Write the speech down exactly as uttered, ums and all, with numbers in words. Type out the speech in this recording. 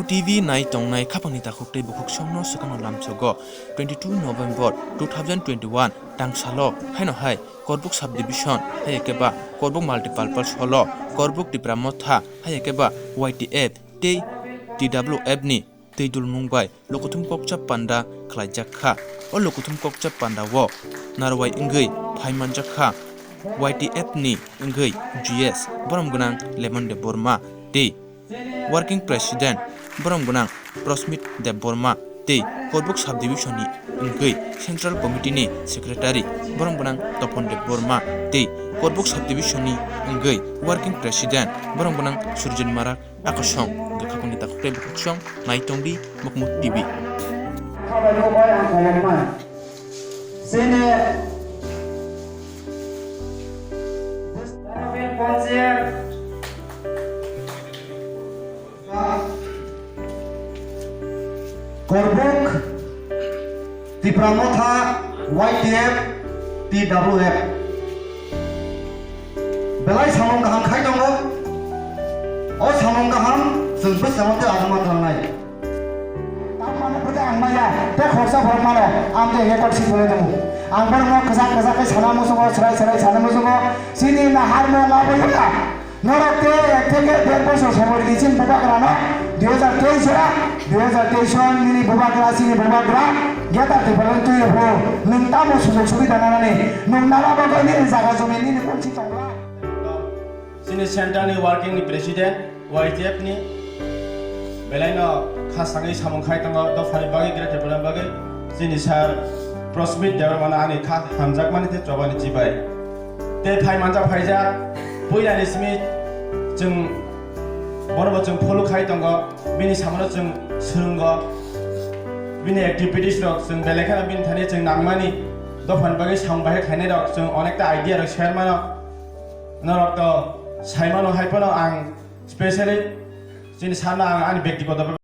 T V nai tongnai khapangni takhuk tei bukhuk songno swkangno lamsogo. Twenty two November two thousand twenty one tangsalo haino hai Korbuk subdivision hai khe ba Korbuk multipurpose holo Korbuk Tipra Motha hai khe ba Y T F tei T W F ni twi dulmung bai lukuthum kokcha panda khlaijak kha. O lukuthum kokcha panda o narwai wngwi phai manjak kha Y T F ni wngwi G S borom gwnang Lemon Debbarma tei Working President borom gwnang Prosmit Debbarma tei Korbuk Subdivision ni wngwi Central Committee ni Secretary borom gwnang Topon Debbarma tei Korbuk Subdivision ni wngwi Working President borom gwnang Surjit Marak. Akosong, hwnkhe khapangni takhuk tei bukhuk song, nai tongdi Mokmuk T V. Khabai kok bai ang khaiyakma. Sini. Korbuk, Tipra Motha, Y T F, T W F. Belai samung kaham khai tongo. O samung kaham chwng bwskango tei achukma twlangnai. Tamni hwnba ang maya, tei khoroksa borok mano, ang tei record swi tongwi tongo. Ang borokno kwchak kwchak khe sana muchungo, swrai swrai sana muchungo. Chini naharmung aboya. Norok tei ek theke der bosor somoi rwdi chini bubagrano, dui hajar teis o, dui hajar teis o nini bubagra, chini bubagra, Greater Tipraland twi rw phuru nwng tamo sujog subida nanani, nwng nana bagwi nini jaga jomi nini bonsi tongla. Chini center ni working ni president, Y T F ni belaino kha sangwi samung khai tongo, dophani bagwi, Greater Tipraland bagwi. Chini sir Prosmit Debbarmano ani kha hamjakmani tei chobani chibai. Tei phai manjak phaijak, puilani simi chwng bonobo chwng follow khai tongo, bini samano chwng swrwngo, bini activities rok chwng belai kheno bini thani chwng nangmani, dophani bagwi samung bahai khainai rok chwng onekta idea rok share mano, norok to saimano, hai phano ang specially chini sir no ang ani bektigoto